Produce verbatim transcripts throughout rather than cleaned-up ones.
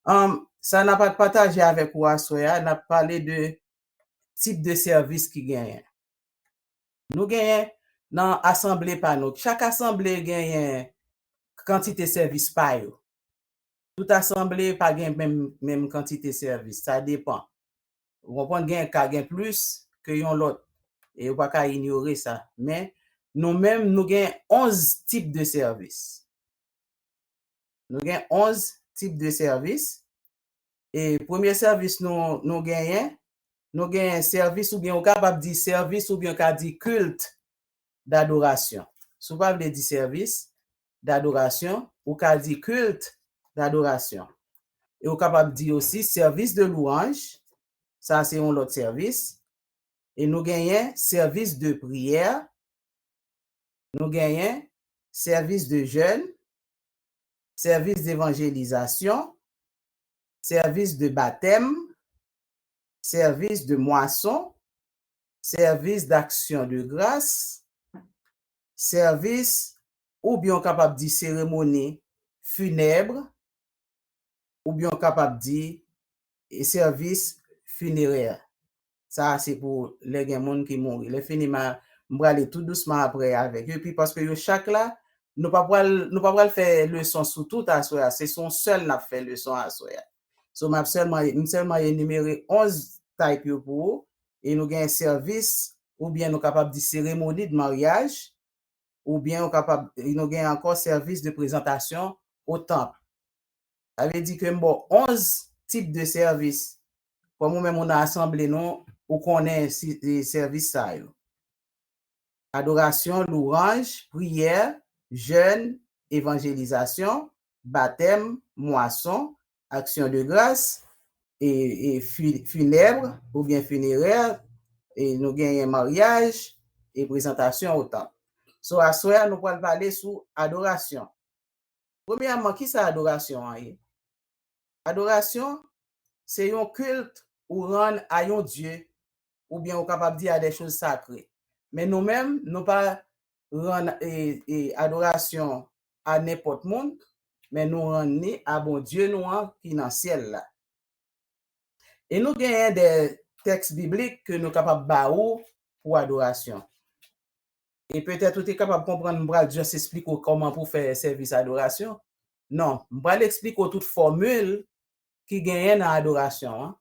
Um, sa n ap pataje avèk ou aswè a, n ap pale de tip de sèvis ki genyen. Nou genyen nan asanble pa nou. Chak asanble genyen kantite sèvis pa yo. Tout asanble pa gen menm, menm kantite sèvis. Sa depan. Ou konprann, gen ka gen plis ke yon lòt. E ou pa ka inyore sa. Men, nou menm, nou gen onz tip de sèvis. Nou gen onz tip de sèvis. E premye sèvis nou, nou genyen, nou genyen sèvis oubyen ou kapab di sèvis oubyen ou ka di culte d'adoration. Si w pa vle di sèvis d'adoration, ou ka di culte d'adoration. E ou kapab di osi sèvis de louanj, sa se yon lòt sèvis. E nou genyen sèvis de priyè, nou genyen sèvis de jèn, sèvis devanjelizasyon, sèvis de batèm, sèvis de mwason, sèvis d'aksyon de gras, sèvis, oubyen ou kapab di seremoni finèb, oubyen ou kapab di, e, sèvis finerè. Sa a se pou lè gen moun ki mouri. Lè fini, m a, m prale tou dousman apre avèk yo. Epi paske yo chak la, nou pa pral, nou pa pral fè leson sou tout aswè a. Se sou yon sèl n ap fè leson aswè a. So, m ap sèlman, m sèlman enimere onz type yo pou ou. E nou gen sèvis, oubyen nou kapab di seremoni de maryaj, oubyen ou kapab, nou gen ankò sèvis de prezantasyon o tanp. Sa vle di ke m ba w onz tip de sèvis. Kòm ou menm ou nan asanble nou, ou konnen si, e, sèvis sa yo. Adorasyon, louwanj, priyè, jèn, evanjelizasyon, batèm, mwason, aksyon de gras, e, e fi-, finèb oubyen finerè, e nou genyen maryaj, e prezantasyon o tanp. So, aswè a, nou pral pale sou adorasyon. Premyèman, ki sa adorasyon an ye? Adorasyon, se yon kilt ou rann a yon dye, oubyen ou kapab di a de choz sakre. Men nou menm, nou pa rann, e, e, adorasyon a nenpòt moun, men nou rann ni a Bondye nou an ki nan syèl la. E nou genyen de tèks biblik ke nou kapab ba ou pou adorasyon. E petèt ou te kapab konprann m pral just eksplike w kòman pou fè sèvis adorasyon. Non, m pral eksplike w tout fòmil ki genyen nan adorasyon an.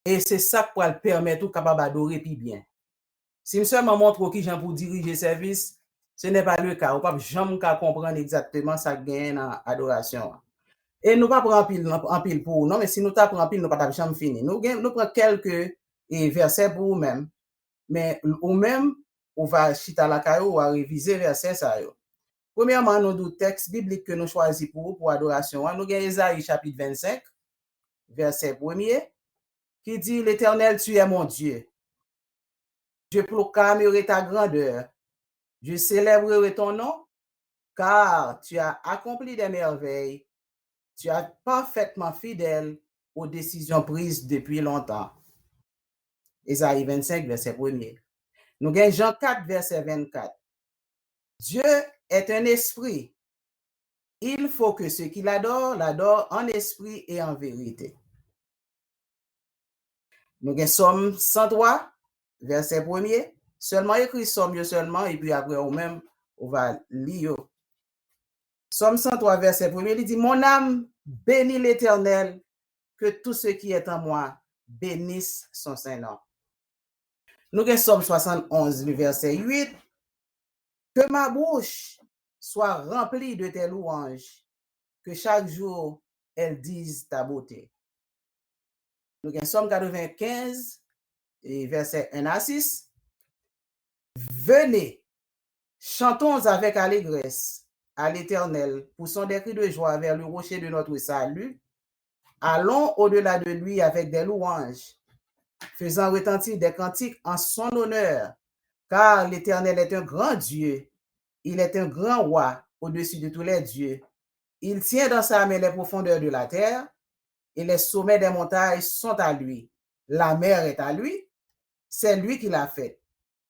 E se sa k pral pèmèt ou kapab adore pi byen. Si m sèlman montre w kijan pou dirije sèvis, ce n'est pas le cas. Ou p ap janm ka konprann egzakteman sa k genyen nan adorasyon an. E nou pa pran anpil, anpil pou ou non, men si nou ta pran anpil, nou pa t ap janm fini. Nou gen, nou pran kèlke, e, vèsè pou ou menm. Men ou menm, ou va chita lakay ou, ou va revize vèsè sa yo. Premyèman, nou di w tèks biblik ke nou chwazi pou ou pou adorasyon an. Nou gen Ezayi chapit vennsenk, vèsè premye, ki di, L'Éternel, tu es mon Dieu. Je proclamerai ta grandeur. Je célébrerai ton nom, car tu as accompli des merveilles. Tu as parfaitement fidèle aux décisions prises depuis longtemps. Ezayi vennsenk, vèsè premye. Nou gen Jan kat, vèsè vennkat. Dieu est un esprit. Il faut que ceux qui l'adorent l'adorent en esprit et en vérité. Nou gen Sòm san twa, vèsè premye. Sèlman ekri Sòm yo sèlman, epi apre ou menm, ou va li yo. Sòm san twa, vèsè premye, li di, Mon âme bénit l'Éternel, que tout ce qui est en moi bénisse son saint nom. Nou gen Sòm swasannonz, li vèsè uit. Que ma bouche soit remplie de tes louanges, que chaque jour elle dise ta beauté. Nou gen Sòm katrevenkenz, e vèsè en a sis. Venez, chantons avec allégresse à l'Éternel, poussons des cris de joie vers le rocher de notre salut. Allons au-delà de lui avec des louanges, faisant retentir des cantiques en son honneur, car l'Éternel est un grand Dieu, il est un grand roi au-dessus de tous les dieux. Il tient dans sa main les profondeurs de la terre, et les sommets des montagnes sont à lui. La mer est à lui, c'est lui qui l'a faite.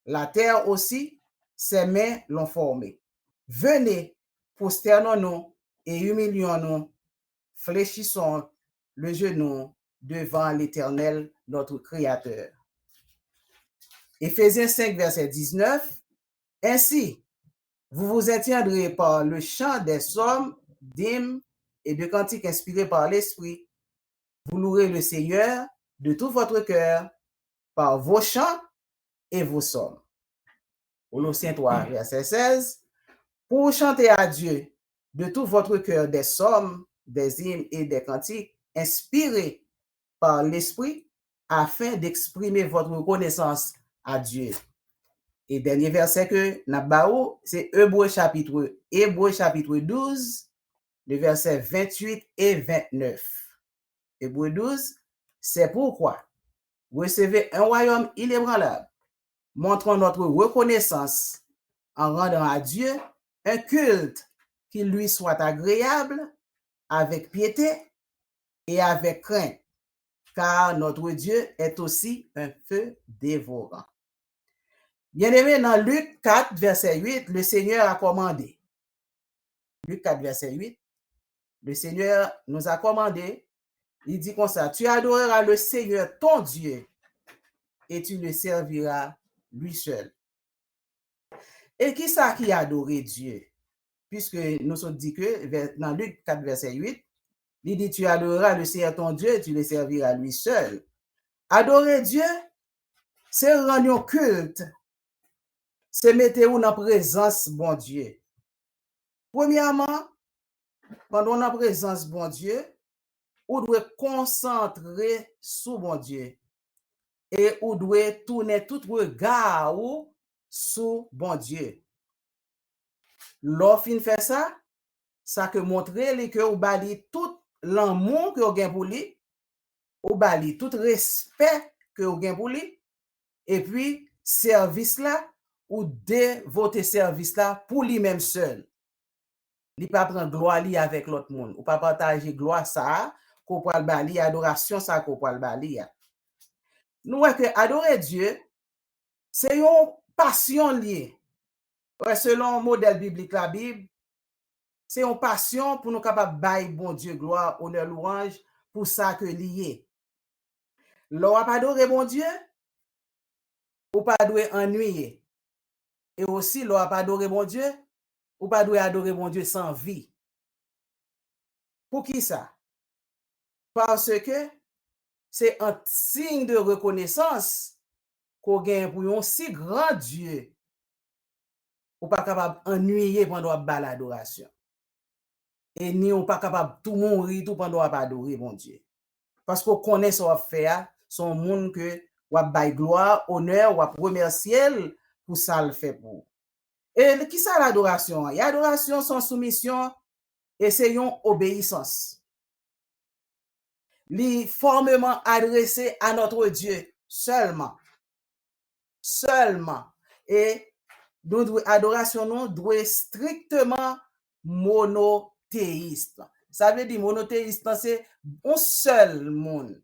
La terre aussi, ses mains l'ont formée. Venez, prosternons-nous et humilions-nous, fléchissons le genou devant l'Éternel, notre Créateur. Éphésiens cinq, verset dix-neuf. Ainsi, vous vous entiendrez par le chant des psaumes, d'hymnes et de cantiques inspirés par l'Esprit. Vous louerez le Seigneur de tout votre cœur par vos chants et vos psaumes. Colossiens trois, verset seize. Pour chanter à Dieu de tout votre cœur des psaumes, des hymnes et des cantiques inspirés par l'Esprit, afin d'exprimer votre reconnaissance à Dieu. E dènye vèsè ke n ap ba ou, se Ebre chapit, Ebre chapit douz, le verset vingt-huit et vingt-neuf. Ebre douz, c'est pourquoi recevez un royaume inébranlable, montrons notre reconnaissance en rendant à Dieu un culte qui lui soit agréable avec piété et avec crainte, car notre Dieu est aussi un feu dévorant. Bien-aimé, dans Luc quatre, verset huit, le Seigneur a commandé. Luc quatre, verset huit, le Seigneur nous a commandé, il dit comme ça, tu adoreras le Seigneur ton Dieu et tu le serviras lui seul. E kisa ki adore Dye? Piske nou sot di ke vè- nan Lik kat vèsè uit, li di, tu adoreras le Seigneur ton Dieu et tu le serviras lui seul. Adore Dye, se rann yon kilt, se mete ou nan prezans Bondye. Premyèman, pandan w nan prezans Bondye, ou dwe konsantre sou Bondye e ou dwe tounen tout rega ou sou Bondye. Lè w fin fè sa, sa ke montre li ke ou ba li tout lanmou ke w gen pou li, ou ba li tout respè ke w gen pou li, epi sèvis la, ou devote sèvis la pou li menm sèl. Li pa pran glwa li avèk lòt moun. Ou pa pataje glwa sa a ke w pral ba li, adorasyon sa a ke w pral ba li a. Nou wè ke adore Dye, se yon pasyon l ye. Wè, selon modèl biblik Labib, se yon pasyon pou nou kapab bay Bondye glwa, onè, lwanj pou sa ke li ye. Lè w ap adore Bondye, ou pa dwe annuiye. E osi, lè w ap adore Bondye, ou pa dwe adore Bondye san vi. Poukisa? Paske se an siy de rekonesans ke w genyen pou yon si gran Dye, ou pa kapab annuiye pandan w ap ba l adorasyon. E ni ou pa kapab tou mouri tou pandan w ap adore Bondye. Paske w konnen sa w ap fè a, se yon moun ke w ap bay glwa, onè, w ap remèsye l pou sa l fè pou ou. E kisa ladorasyon an ye? Adorasyon se yon soumisyon e se yon obeyisans. Li fèmeman adrese a notre Dieu sèlman. Sèlman. E nou dwe, adorasyon nou dwe strikteman monoteyis. Sa vle di monoteyis lan se yon sèl moun.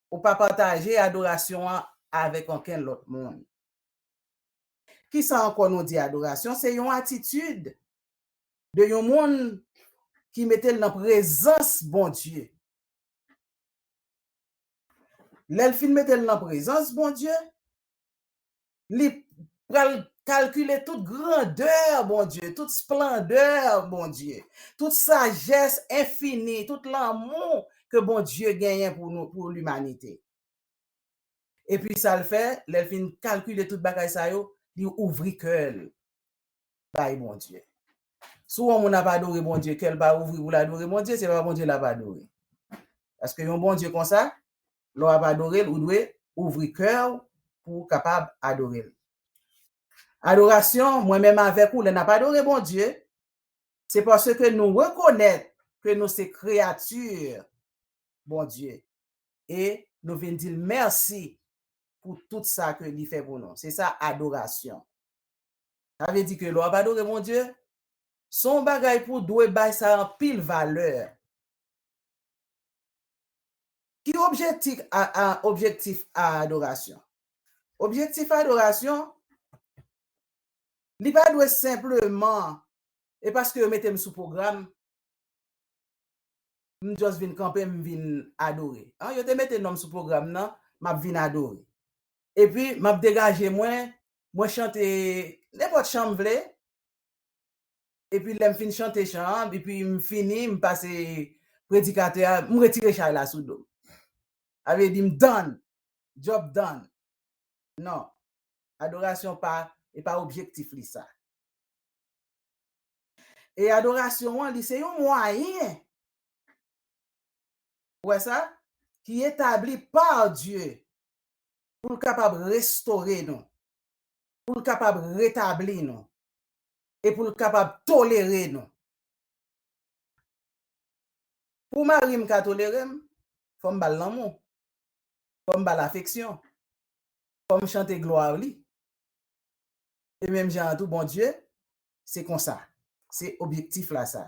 Ou pa pataje adorasyon an avèk okenn lòt moun. Kisa ankò nou di adorasyon? Se yon atitid de yon moun ki mete l nan prezans Bondye. Lè l fin mete l nan prezans Bondye, li pral kalkile tout grandè Bondye, tout splandè Bondye, tout sajès enfini, tout lanmou ke Bondye genyen pou nou, pou limanite. Epi sa l fè, lè l fin kalkile tout bagay sa yo, li ouvri kè l bay Bondye. Si w wè yon moun ap adore Bondye, kè l pa ouvri pou l adore Bondye, se pa Bondye l ap adore. Paske yon Bondye konsa, lè w ap adore l, ou dwe ouvri kè w pou w kapab adore l. Adorasyon, mwen menm avèk ou, lè n ap adore Bondye, se paske nou rekonèt ke nou se kreyati Bondye. E nou vin di l mèsi pou tout sa ke li fè pou nou. Se sa adorasyon. Sa vle di ke lè w ap adore Bondye, se yon bagay pou w dwe bay sa anpil valè. Ki objektif a, a, objektif a adorasyon? Objektif adorasyon, li pa dwe senpleman, e paske yo mete m sou pwogram, m just vin kanpe, m vin adore. An, yo te mete non m sou pwogram nan, m ap vin adore. Epi, m ap degaje mwen, mwen chante nenpòt chan m vle. Epi, lè m fin chante chan an, epi m fini, m pase predikatè a, m retire chay la sou do m. Sa vle di m done, job done. Non. Adorasyon pa, e pa objektif li sa. E adorasyon an, li se yon mwayen, ou wè sa, ki etabli pa Dye pou l kapab restore nou, pou l kapab retabli nou, e pou l kapab tolere nou. Pou mari m ka tolere m, fò m ba l lanmou, fò m ba l afeksyon, fò m chante glwa li. E menm jan an tou, Bondye, se konsa. Se objektif la sa.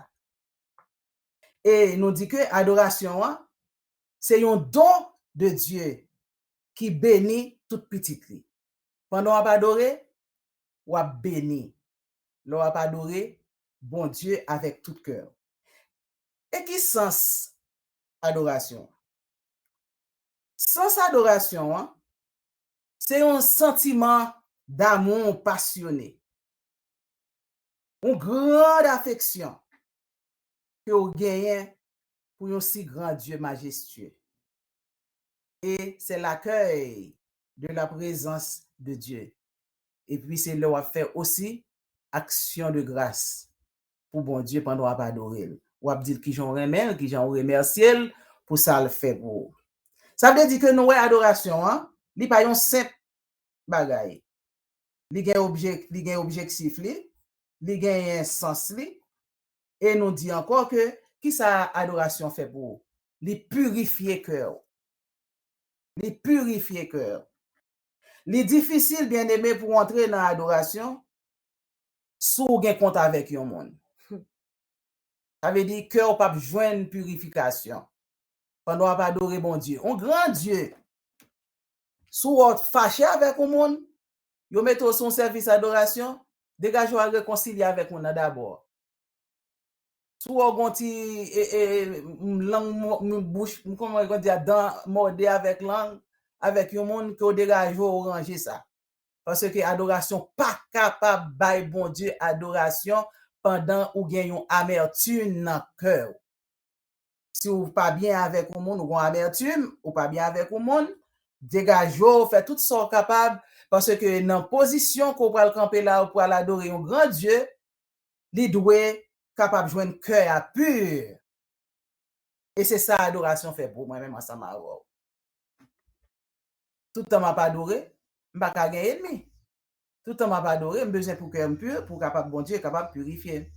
E nou di ke adorasyon an, se yon don de Dye ki beni tout pitit li. Pandan w ap adore, w ap beni. Lè w ap adore Bondye avèk tout kè w. E ki sans adorasyon an? Sans adorasyon an, se yon santiman damou pasyone, yon grand afeksyon ke w genyen pou yon si gran Dye majestye. Et c'est l'accueil de la présence de Dieu. Epi se lè w ap fè osi aksyon de gras pou Bondye pandan w ap adore l. W ap di l kijan w renmen l, kijan w remèsye l pou sa l fè pou ou. Sa vle di ke nou wè adorasyon an, li pa yon senp bagay. Li gen objek, li gen objektif li, li genyen sans li, e nou di ankò ke kisa adorasyon fè pou ou? Li pirifye kè w. Li pirifye kè w. Li difisil, byeneme, pou w antre nan adorasyon si w gen kont avèk yon moun. Sa vle di kè w p ap jwenn pirifikasyon pandan w ap adore Bondye. Yon gran Dye, si w fache avèk yon moun, yo mete w sou yon sèvis adorasyon, degaje w al rekonsilye avèk moun nan dabò. Si w wè w gon ti e, e, m, lang mò- m, bouch, m, kòman yo di a, dan mòde avèk lang, avèk yon moun, ke w degaje w ranje sa. Paske adorasyon pa kapab bay Bondye adorasyon pandan ou gen yon amètim nan kè w. Si w pa byen avèk yon moun, ou gon amètim, ou pa byen avèk yon moun, degaje w, fè tout sa w kapab, paske nan pozisyon ke w pral kanpe la, ou pral adore yon gran Dye, li dwe kapab jwenn kè a pi. E se sa adorasyon fè pou mwen menm ansanm avè w. Tout tan m ap adore, m pa ka gen enmi. Tout tan m ap adore, m bezwen pou kè m pi, pou kapab Bondye kapab pirifye.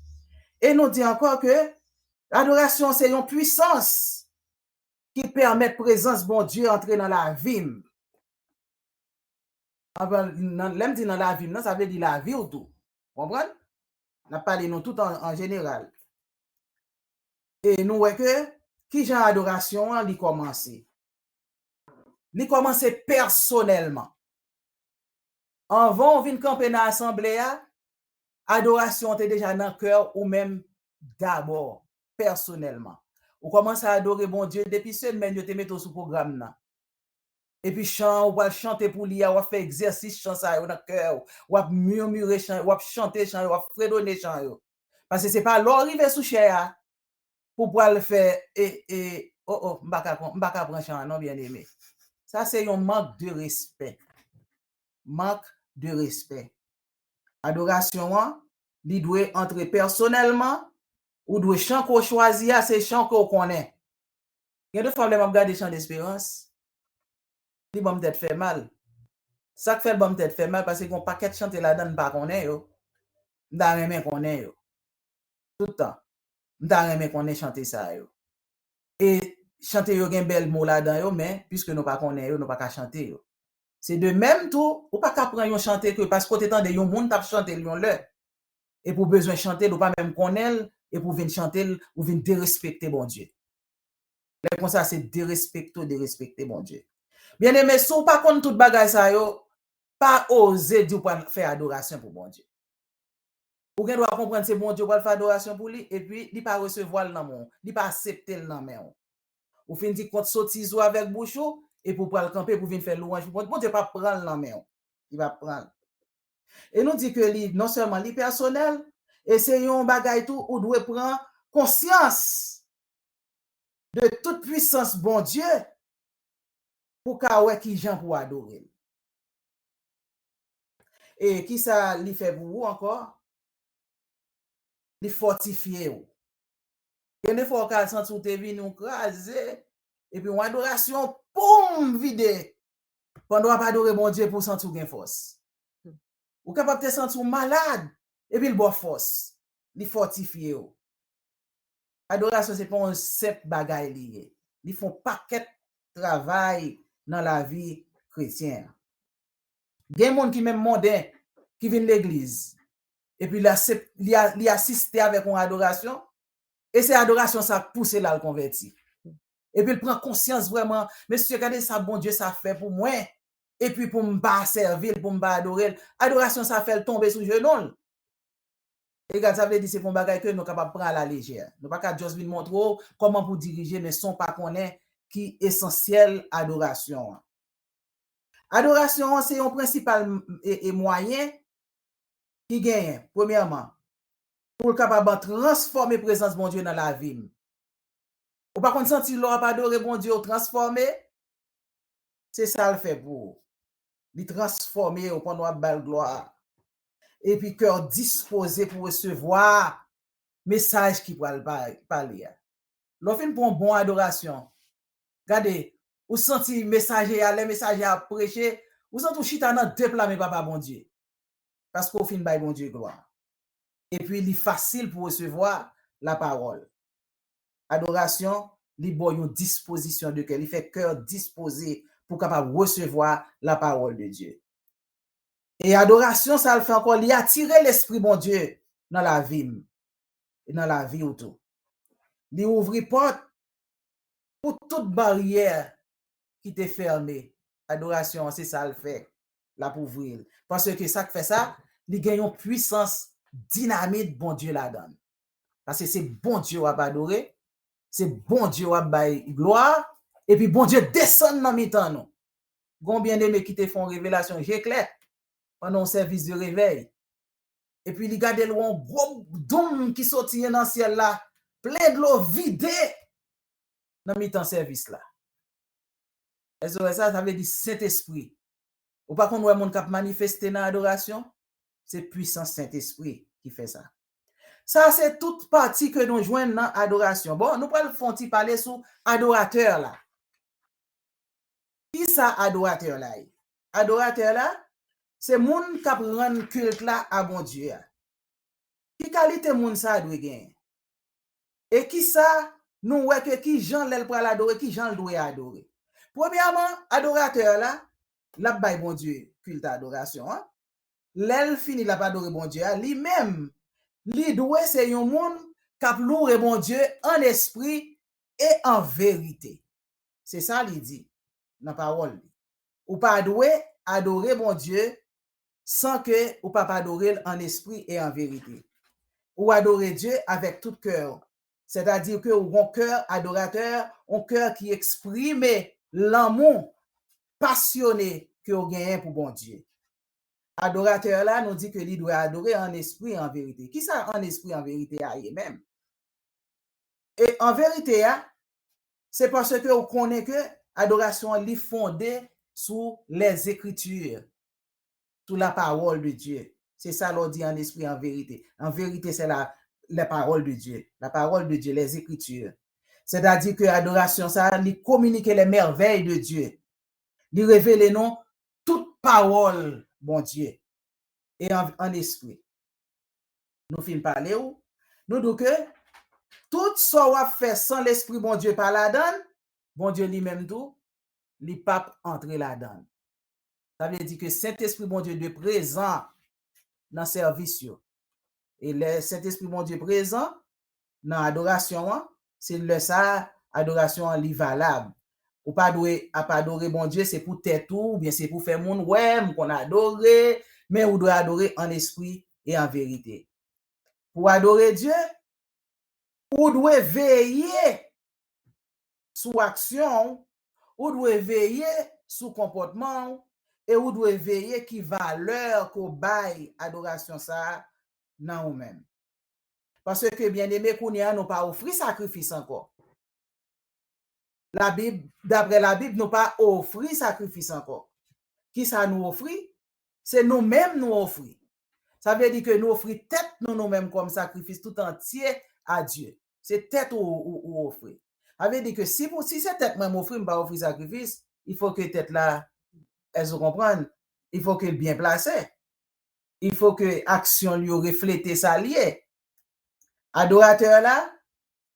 E nou di ankò ke adorasyon se yon pwisans ki pèmèt prezans Bondye antre nan lavi m. Anvan, nan, lè m di nan lavi m nan, sa vle di lavi w tou. Konprann? N ap pale nou tout an, an jeneral. E nou wè ke kijan adorasyon an li kòmanse. Li kòmanse pèsonèlman. Anvan w vin kanpe nan asanble a, adorasyon an te deja nan kè w ou menm dabò, pèsonèlman. Ou kòmanse adore Bondye depi semèn yo te mete w sou pwogram nan. Epi chan, ou pral chante pou li a, w ap fè egzèsis chan sa yo nan kè w, w ap mimire chan, w ap chante chan yo, w ap fredone chan yo. Paske se pa lè w rive sou chè a pou w pral fè, e, e, o, o, m pa ka pran, m pa ka pran chan an non, byeneme. Sa se yon mank de respè. Mank de respè. Adorasyon an, li dwe antre pèsonèlman, ou dwe chan ke w chwazi a, se chan ke w konnen. Gen de fwa lè m ap gade chan Desperans, li ban m tèt fè mal. Sa k fè l ban m tèt fè mal, paske gen yon pakèt chante ladan l m pa konnen yo. M ta renmen konnen yo. Tout tan. M ta renmen konnen chante sa yo. E chante yo gen bèl mo ladan yo, men piske nou pa konnen yo, nou pa ka chante yo. Se de menm tou, ou pa ka pran yon chante ke paske w te tande yon moun t ap chante l yon lè, epi w bezwen chante l, ou pa menm konnen l, epi w vin chante l, ou vin derespekte Bondye. Lè konsa, se derespekte w derespekte Bondye. Byeneme, si w pa konn tout bagay sa yo, pa oze di w pral fè adorasyon pou Bondye. Ou gen dwa konprann se Bondye w pral fè adorasyon pou li, epi li pa resevwa l nan men w, li pa aksepte l nan men w. Ou fin di kont sotiz ou avèk bouch ou, epi w pral kanpe pou vin fè lwanj pou Bondye, Bondye p ap pran l nan men w. Li p ap pran l. E nou di ke li, non sèlman li pèsonèl, e se yon bagay tou ou dwe pran konsyans de tout pwisans Bondye pou w ka wè ki jan pou w adore l. E kisa li fè pou ou ankò? Li fòtifye w. Gen de fwa w ka santi w te vini w kraze, epi yon adorasyon, poum, vide. Pandan w ap adore Bondye pou w santi w gen fòs. Ou kapab te santi w malad, epi l ba w fòs. Li fòtifye w. Adorasyon se pa yon senp bagay li ye. Li fè yon pakèt travay nan lavi kretyen an. Gen moun ki menm monden ki vin legliz, epi li, li, li asiste avèk yon adorasyon, e se adorasyon sa k pouse l al konvèti. Epi l pran konsyans vrèman, mesye, gade sa Bondye sa fè pou mwen, epi pou m pa sèvi l, pou m pa adore l. Adorasyon sa fè l tonbe sou jenou l. E gad, sa vle di se pa yon bagay ke nou kapab pran alalejè. Nou pa ka just vin montre w kòman pou dirije, men san w pa konnen ki esansyèl adorasyon an. Adorasyon an se yon prensipal e, e mwayen ki genyen, premyèman, pou l kapab transfòme prezans Bondye nan lavi m. Ou pa konn santi lè w ap adore Bondye, w transfòme? Se sa l fè pou ou. Li transfòme w pandan w ap ba l glwa. Epi kè w dispoze pou resevwa mesaj ki pral pa- pale a. Lè w fin pran yon bon adorasyon, gade, ou santi mesaje a, lè mesaje a ap preche, ou santi w chita nan de pla men Papa Bondye. Paske w fin bay Bondye glwa. Epi li fasil pou resevwa lapawòl. Adorasyon, li ba w yon dispozisyon de kè. Li fè kè w dispoze pou w kapab resevwa lapawòl de Dye. E adorasyon sa l fè ankò, li atire Lespri Bondye nan lavi m, e nan lavi w tou. Li ouvri pòt pou tout baryè ki te fèmen. Adorasyon an, se sa l fè. L ap ouvri l. Paske sa k fè sa, li gen yon pwisans dinamit Bondye ladan l. Paske se Bondye w ap adore, se Bondye w ap bay glwa, epi Bondye desann nan mitan nou. Gon byeneme ki te fè yon revelasyon je klè pandan yon sèvis de revèy. Epi li gade l wè yon gwo doum ki soti nan syèl la, plen dlo, vide nan mitan sèvis la. Èske w wè sa? Sa vle di Sentespri. Ou pa konn wè moun k ap manifeste nan adorasyon? Se pwisans Sentespri ki fè sa. Sa se tout pati ke nou jwenn nan adorasyon. Bon, nou pral fè yon ti pale sou adoratè la. Kisa adoratè la ye? Adoratè la, se moun k ap rann kilt la a Bondye a. Ki kalite moun sa dwe genyen? E kisa nou wè ke ki jan lè l pral adore, ki jan l dwe adore? Premyèman, adoratè a la, l ap bay Bondye kilt adorasyon an. Lè l fini, l ap adore Bondye a, li menm, li dwe se yon moun k ap louwe Bondye an espri e an verite. Se sa li di nan pawòl li. Ou pa dwe adore Bondye san ke ou p ap adore l an espri e an verite. Ou adore Dye avèk tout kè w. Sètadi ke ou gon kè adoratè, yon kè ki eksprime lanmou pasyone ke w genyen pou Bondye. Adoratè la, nou di ke li dwe adore an espri e an verite. Kisa an espri e an verite a ye menm? E an verite a, se paske ou konnen ke adorasyon an li fonde sou lèzekritir, sou la parole de Dieu. Se sa lè w di an espri, an verite. An verite, se la, la parole de Dieu. La parole de Dieu, les Écritures. Sètadi ke adorasyon sa, li kominike les merveilles de Dieu. Li revele nou tout pawòl Bondye. E an, an espri. Nou fin pale w. Nou di w ke tout sa w ap fè san Lespri Bondye pa ladan l, Bondye li menm tou, li p ap antre ladan l. Sa vle di ke Sentespri Bondye dwe prezan nan sèvis yo. E lè Sentespri Bondye prezan nan adorasyon an, se lè sa a, adorasyon an li valab. Ou pa dwe ap adore Bondye, se pou tèt ou, oubyen se pou fè moun wè, m konn adore, men ou dwe adore an espri e an verite. Pou adore Dye, ou dwe veye sou aksyon w, ou dwe veye sou konpòtman w, e ou dwe veye ki valè ke w bay adorasyon sa a nan ou menm. Paske, byeneme, kounye a, nou pa ofri sakrifis ankò. Labib, daprè Labib, nou pa ofri sakrifis ankò. Kisa nou ofri? Se nou menm nou ofri. Sa vle di ke nou ofri tèt nou, nou menm kòm sakrifis tout antye a Dye. Se tèt ou, ou, ou ofri. Sa vle di ke si, pou, si se tèt mwen m ofri, m pa ofri sakrifis, il faut que tèt la, èske w konprann? Il faut que l byen plase. Il faut que aksyon l yo reflete sa l ye. Adoratè la,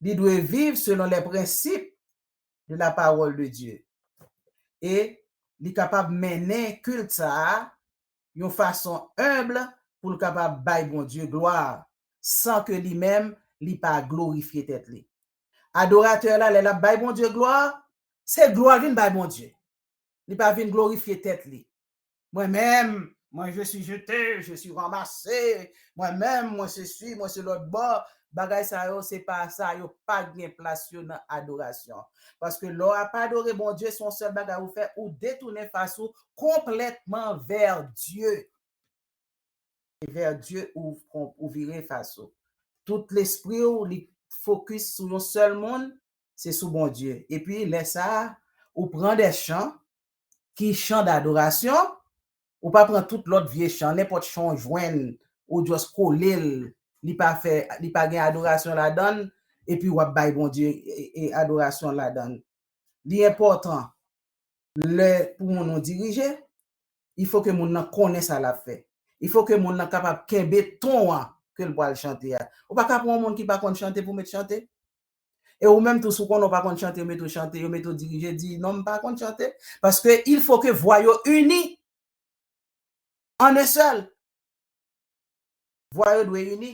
li dwe viv selon les principes de la parole de Dieu. E li kapab mennen kilt sa a yon fason enb pou l kapab bay Bondye glwa, san ke li menm, li pa glorifye tèt li. Adoratè la, lè l ap bay Bondye glwa, se glwa l vin bay Bondye. Li pa vin glorifye tèt li. Mwen menm, mwen, je suis jeté, je suis ramassé. Mwen menm, mwen sesi, mwen se lòt bò. Bagay sa yo, se pa sa, yo pa gen plas yo nan adorasyon. Paske lè w ap adore Bondye, se yon sèl bagay ou fè, ou detounen fas ou konplètman vè Dye. E vè Dye ou, ou vire fas ou. Tout lespri w, li fokis sou yon sèl moun, se sou Bondye. Epi, lè sa a, ou pran de chan ki chan d'adorasyon, ou pa pran tout lòt vye chan, nenpòt chan w jwenn, ou just kole l, li pa fè, li pa gen adorasyon ladan l, epi w ap bay Bondye, e, e adorasyon ladan l. Li enpòtan, lè pou moun ou dirije, il faut que moun nan konnen sa l ap fè. Il faut que moun nan kapab kenbe ton an ke l pral chante a. Ou pa ka pran yon moun ki pa konn chante pou met chante. E ou menm tou, si w konnen w pa konn chante, yo mete w chante, yo mete w dirije, di, "Non, m pa konn chante." Paske il faut que vwa yo ini. An en sèl. Vwa yo dwe ini.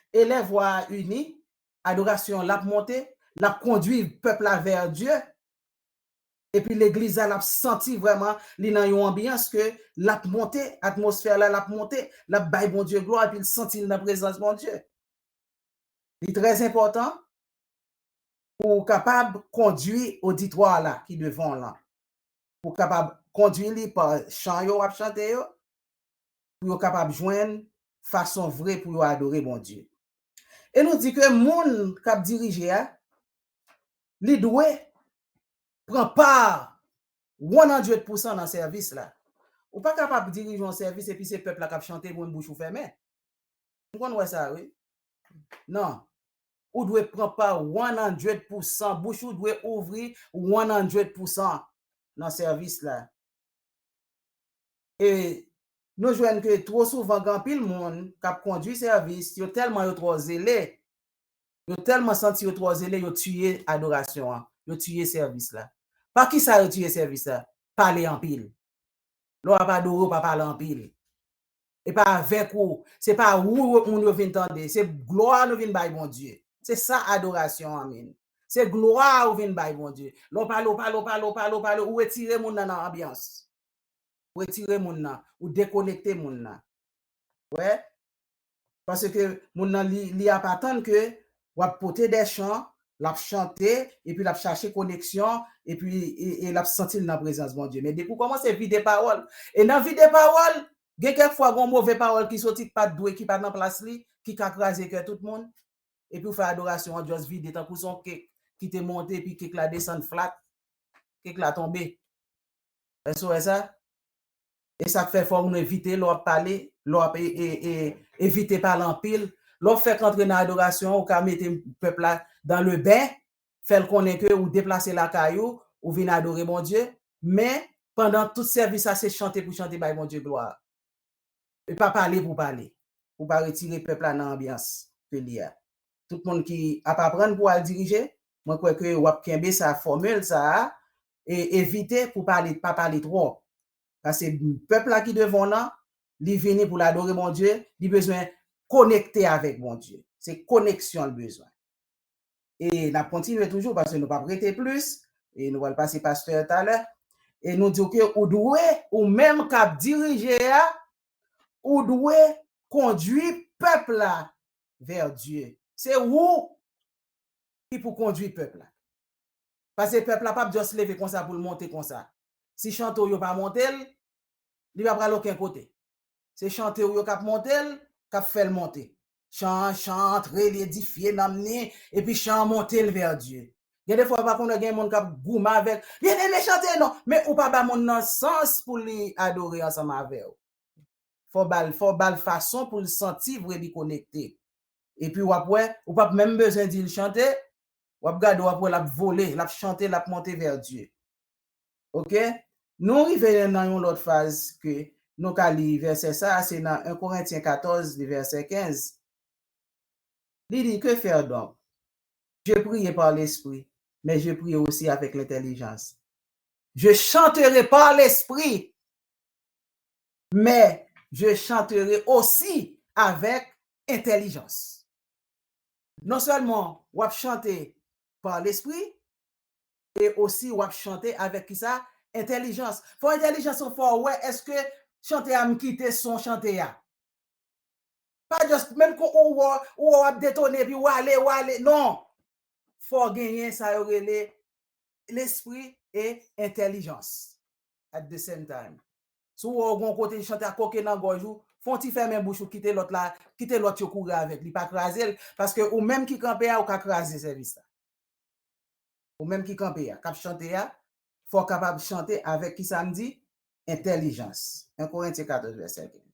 E lè vwa a ini, adorasyon l ap monte, l ap kondui pèp la vè Dye. Epi legliz la, l ap santi vrèman li nan yon anbyans ke l ap monte, atmosfè la, l ap monte, l ap bay Bondye glwa, epi l santi l nan prezans Bondye. Li trè enpòtan pou w kapab kondui oditwa la ki devan w lan. Pou w kapab kondui li pa chan yo w ap chante yo, pou yo kapab jwenn fason vre pou yo adore Bondye. E nou di ke moun k ap dirije a, li dwe pran pa one hundred percent nan sèvis la. Ou pa kapab dirije yon sèvis epi se pèp la k ap chante, men bouch ou fèmen. M konn wè sa, wi. Non. Ou dwe pran pa one hundred percent. Bouch ou dwe ouvri one hundred percent nan sèvis la. E nou jwenn ke twò souvan gen anpil moun k ap kondui sèvis, yo tèlman yo twò zele, yo tèlman santi yo twò zele, yo tiye adorasyon an, yo tiye sèvis la. Pa kisa yo tiye sèvis la? Pale anpil. Lè w ap adore, w pa pale anpil. E pa avèk ou, se pa ou moun yo vin tande, se glwa nou vin bay Bondye. Se sa adorasyon an, men. Se glwa ou vin bay Bondye. Lè w pale, w pale, w pale, w pale, w pale, ou retire moun nan nan anbyans. Ou retire moun nan, ou dekonekte moun nan. Wè? Paske moun nan, li, li ap atann ke w ap pote de chan, l ap chante, epi l ap chache koneksyon, epi e, e l ap santi l nan prezans Bondye. Men depi w kòmanse vide pawòl, e nan vide pawòl, gen kèk fwa gen yon move pawòl ki soti, ki pa t dwe, ki pa nan plas li, ki ka kraze kè tout moun. Epi w fè adorasyon an just vide, tankou se yon kèk ki te monte, epi kèk la desann flat, kèk la tonbe. Èske w wè sa? E sa k fè fò nou evite lè w ap pale, lè w ap e, e, e, evite pale anpil. Lè w fèk antre nan adorasyon an, ou ka mete pèp la dans le bain, fè l konnen ke ou deplase lakay ou, ou vin adore Bondye, men pandan tout sèvis la, se chante pou chante bay Bondye glwa. E pa pale pou pale, pou pa retire pèp la nan anbyans ke li a. Tout moun ki ap aprann pou al dirije, mwen kwè ke w ap kenbe sa, fòmil sa a, e evite pou pale, pa pale twòp. Paske pèp la ki devan w lan, li vini pou l adore Bondye, li bezwen konekte avèk Bondye. Se koneksyon l bezwen. E n ap kontinye toujou paske nou p ap rete plis. E nou pral pase pastè a talè. E nou di w ke ou dwe, ou menm k ap dirije a, ou dwe kondui pèp la vè Dye. Se ou ki pou kondui pèp la. Paske pèp la p ap just leve konsa pou l monte konsa. Si chante w yo pa monte l, li pa pral okenn kote. Se chante w yo k ap monte l, k ap fè l monte. Chan an, chan an antre, li edifye nanm ni, epi chan an monte l vè Dye. Gen de fwa, w pa konnen gen moun k ap goumen avèk, "Byeneme, chante non!" Men ou pa ba moun nan sans pou li adore ansanm avè w. Fò w ba l, fò w ba l fason pou l santi vre li konekte. Epi w ap wè, ou p ap menm bezwen di l chante, w ap gade, w ap wè l ap vole, l ap chante, l ap monte vè Dye. Oke? Nou rive nan yon lòt faz ke nou ka li vèsè sa a, se nan en Korentyen katòz, li vèsè kenz. Li di, Que faire donc? Je priais par l'esprit, mais je prie aussi avec l'intelligence. Je chanterai par l'esprit, mais je chanterai aussi avec intelligence. Non sèlman w ap chante pa lespri, e osi w ap chante avèk kisa? Entèlijans. Fò entèlijans ou fò w wè èske chante a m kite son chante a. Pa just menm kon ou wè, ou wè w ap detone epi w ale, w ale. Non. Fò w genyen sa yo rele lespri e entèlijans at the same time. Si w wè w gen yon kote chante a koke nan gòj ou, fè yon ti fèmen bouch ou, kite lòt la, kite lòt yo kouri avèk li, pa kraze l, paske ou menm ki kanpe a, ou ka kraze sèvis la. Ou menm ki kanpe a, k ap chante a, fò w kapab chante avèk ki sa m di? Entèlijans. En Korentyen katòz, vèsè kenz.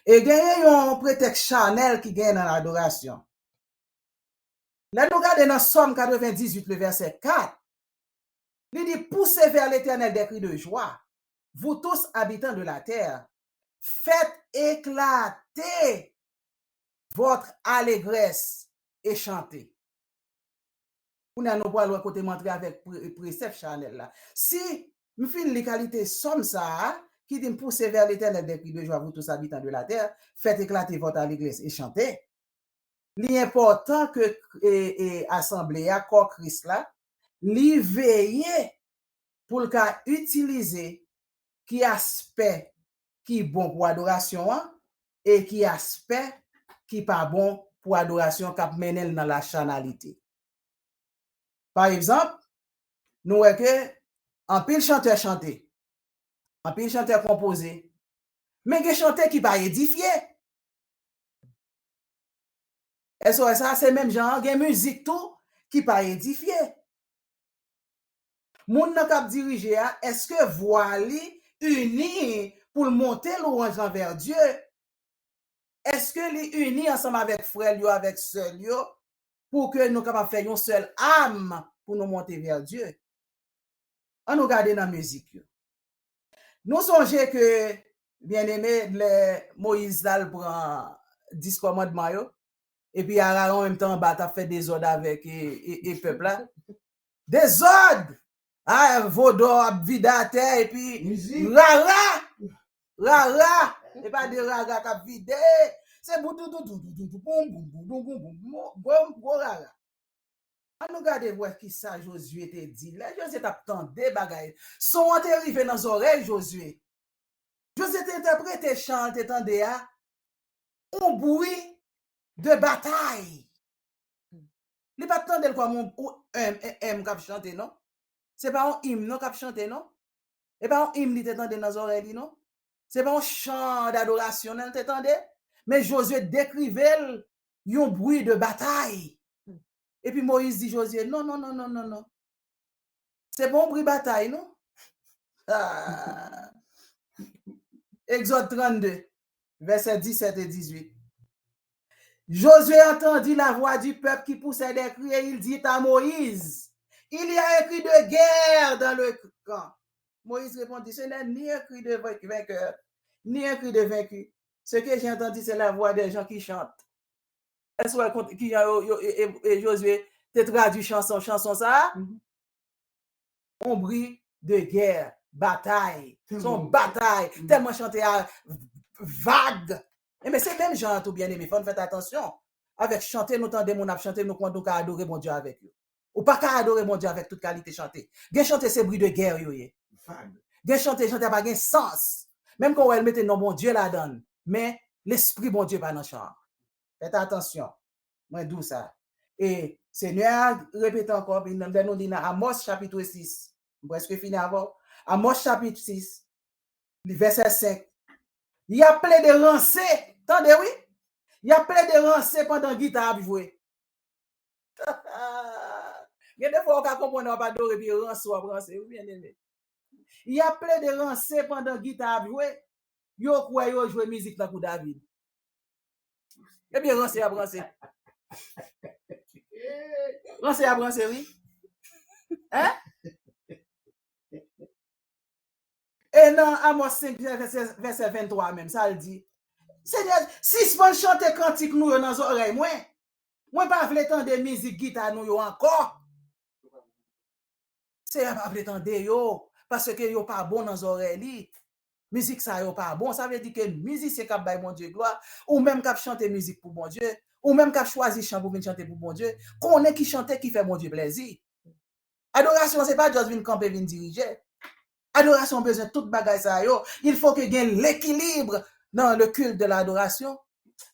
E genyen yon pretèks chanèl ki genyen nan adorasyon. Lè nou gade nan Sòm katrevendizuit, le vèsè kat, li di, Poussez vers l'Éternel des cris de joie, vous tous habitants de la terre, faites éclater votre allégresse et chantez. Kounye a nou pral wè kote m antre avèk pre- presèp chanèl la. Si m fin li kalite sòm sa a, ki di m, Poussez vers l'Éternel des cris de joie, vous tous habitants de la terre, faites éclater votre allégresse et chantez. Li enpòtan ke e, e, asanble a, kò Kris la, li veye pou l ka itilize ki aspè ki bon pou adorasyon an e ki aspè ki pa bon pou adorasyon k ap mennen l nan lachanalite. Pa egzanp, nou wè ke anpil chantè chante, anpil chantè konpoze, men gen chante ki pa edifye. Èske w wè sa? Se menm jan an, gen mizik tou ki pa edifye. Moun nan k ap dirije a, èske vwa li ini pou l monte lwanj anvè Dye? Èske li ini ansanm avèk frè l yo, avèk sè l yo, pou ke nou kapab fè yon sèl am pou nou monte vè Dye? Ann nou gade nan mizik yo. Nou sonje ke, byeneme, lè Moyiz t al pran dis kòmandman yo, epi Arawon menm t anba t ap fè dezòd avèk e, e, e pèp la. Dezòd! A, vodò ap vide atè, epi rara! Rara! E pa de rara k ap vide. Se boudoudoudoudoudou, boum, boum, boum, boum, boum, boum, gwo, gwo rara. Ann nou gade wè ki sa Jozye te di. Lè Jozye t ap tande bagay, son an te rive nan zòrèy Jozye. Jozye te entèprete chan an te tande a, yon bri de batay. Li pa t tande l kòm yon, yon M, M, M k ap chante, non. Se pa yon im, non, k ap chante, non. E pa yon im li te tande nan zòrèy li, non. Se pa yon chan dadorasyon, non, li te tande. Men Jozye dekrive l yon bri de batay. Epi Moyiz di Jozye, non, non, non, non, non, non. Se pa yon bri batay, non. Ah. Exode trente-deux, versets dix-sept et dix-huit. Josué entendit la voix du peuple qui poussait des cris et il dit à Moïse, il y a un cri de guerre dans le camp. Moïse répondit, ce n'est ni un cri de vain- vainqueur, ni un cri de vaincu. Ce que j'ai entendu, c'est la voix des gens qui chantent. Èske w wè kont- kijan yo, yo, e, e, e Jozye te tradui chanson, chanson sa a? Mhm. On bri de gè, batay. Se yon batay. Mhm. Tèlman chante a vag. Enben, se menm jan an tou, byeneme, fò n fè atansyon. Avèk chante, nou tande moun ap chante, nou kwè nou ka adore Bondye avèk yo. Ou pa ka adore Bondye avèk tout kalite chante. Gen chante, se bri de gè yo ye. Vag. Gen chante, chante a pa gen sans. Menm kan w wè l mete non Bondye ladan l, men lespri Bondye pa nan chan an. Fèt atansyon. Mwen di w sa. E Senyè a repete ankò, lè nou li nan Amòs chapit sis. M prèske fini avè w. Amòs chapit sis, li vèsè senk. Y ap plede ranse, tande wi. Y ap plede ranse pandan gita ap jwe. Gen de fwa w ka konprann w ap adore epi ranse w ap ranse, wi, byeneme. Y ap plede ranse pandan gita ap jwe. Yo kwè yo jwe mizik tankou David. Ebyen, ranse y ap ranse. Ranse y ap ranse, wi. Hein? E nan Amòs senk, vèsè, vèsè venntwa menm, sa l di? Senyè, sispann chante kantik nou yo nan zòrèy mwen. Mwen pa vle tande mizik gita nou yo ankò. Senyè pa vle tande yo, paske yo pa bon nan zòrèy li. Mizik sa yo pa bon. Sa vle di ke mizisyen k ap bay Bondye glwa, ou menm k ap chante mizik pou Bondye, ou menm k ap chwazi chan pou vin chante pou Bondye, konnen ki chante ki fè Bondye plèzi. Adorasyon se pa just vin kanpe, vin dirije. Adorasyon bezwen tout bagay sa yo. Il faut que gen l'équilibre dans le culte de l'adoration.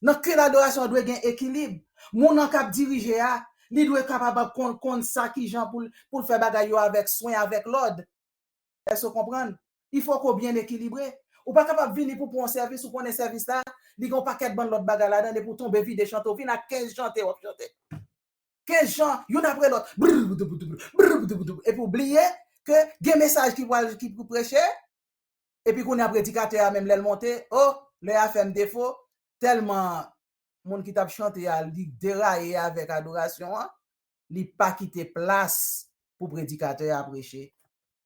Nan kilt adorasyon an dwe gen ekilib. Moun nan k ap dirije a, li dwe kapab konn, konn sa ki jan pou l, pou l fè bagay yo avèk swen, avèk lòd. Èske w konprann? Il faut que w byen ekilibre. Ou pa kapab vini pou pran yon sèvis, ou konnen sèvis la, li gen yon pakèt bann lòt bagay ladan, epi w tonbe vide chante, w vin ak kenz chante w ap chante. Kenz chan, youn apre lòt. Brr, brr, brr, brr, brr, brr, brr. Epi w bliye ke gen mesaj ki pral, ki pou preche. Epi kounye a predikatè a menm lè l monte, o, lè a fè m defo, tèlman moun ki t ap chante a, li deraye avèk adorasyon an, li pa kite plas pou predikatè a preche.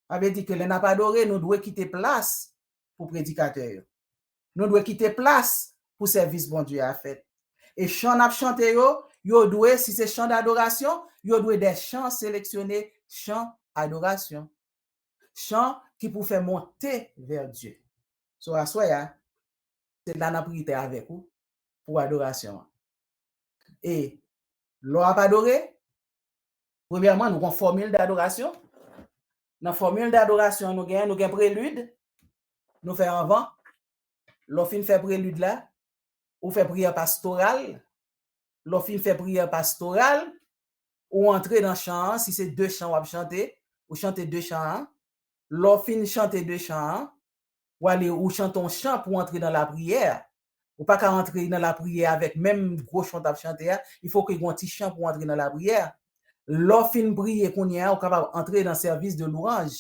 Sa vle di ke lè n ap adore, nou dwe kite plas pou predikatè yo. Nou dwe kite plas pou sèvis Bondye a fèt. E chan n ap chante yo, yo dwe, si se chan dadorasyon, yo dwe de chan seleksyone, chan adorasyon. Chan ki pou fè monte vè Dye. So, aswè a, se la n ap rete avèk ou pou adorasyon an. E lè w ap adore, premyèman, nou gen fòmil dadorasyon. Nan fòmil dadorasyon nou gen, nou gen prelid, nou fè anvan. Lè w fin fè prelid la, ou fè priyè pastoral. Lè w fin fè priyè pastoral, ou antre nan chan an, si se de chan w ap chante, ou chante de chan an. Lè w fin chante de chan an, w ale, ou chante yon chan pou antre nan lapriyè. Ou pa ka antre nan lapriyè avèk menm gwo chan w t ap chante a. Il faut que gen yon ti chan pou antre nan lapriyè. Lè w fin priye kounye a, ou kapab antre nan sèvis de louanj.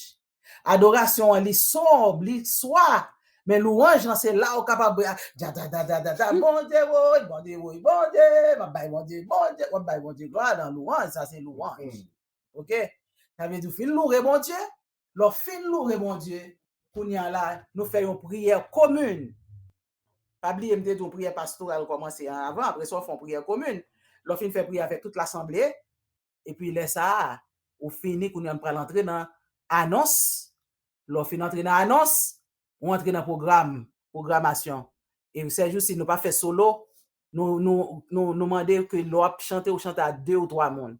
Adorasyon an, li sob, li swa. Men louanj lan, se la ou kapab, dja, dja, dja, dja, dja, dja, Bondye woy, Bondye woy, Bondye, m ap bay Bondye, Bondye, w ap bay Bondye glwa nan louanj, sa se louanj. Oke? Sa vle di, w fin loure Bondye, lè w fin loure Bondye, kounye a la, nou fè yon priyè komin. Pa bliye, m te di w priyè pastoral kòmanse an avan, apre sa, w fè yon priyè komin. Lè w fin fè priyè avèk tout lasanble, epi lè sa a, ou fini, kounye a, m pral antre nan anons. Lè w fin antre nan anons, ou antre nan pwogram, pwogramasyon. E sèjousi, nou pa fè solo, nou, nou, nou, nou mande ke lè w ap chante, ou chante a de ou twa moun.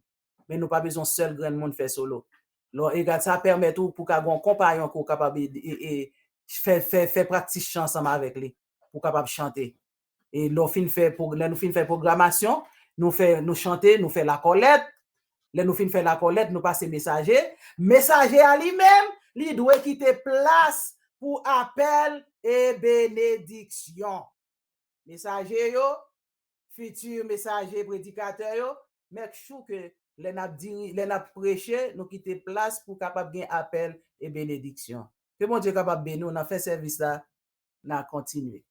Men nou pa bezwen sèl grenn moun fè solo. Lè w, e gad sa pèmèt ou pou ka gen yon konpayon ke w kapab e, e, e, fè, fè, fè praktis chan ansanm avèk li, pou w kapab chante. E lè w fin fè, lè nou fin fè pwogramasyon, nou fè, nou chante, nou fè lakòlèt. Lè nou fin fè lakòlèt, nou pase mesaje. Mesaje a li menm, li dwe kite plas pou apèl e benediksyon. Mesaje yo, fiti mesaje, predikatè yo, make sure ke lè n ap diri-, lè n ap preche, nou kite plas pou kapab gen apèl e benediksyon. Ke Bondye kapab beni w nan fen sèvis la, n a kontinye.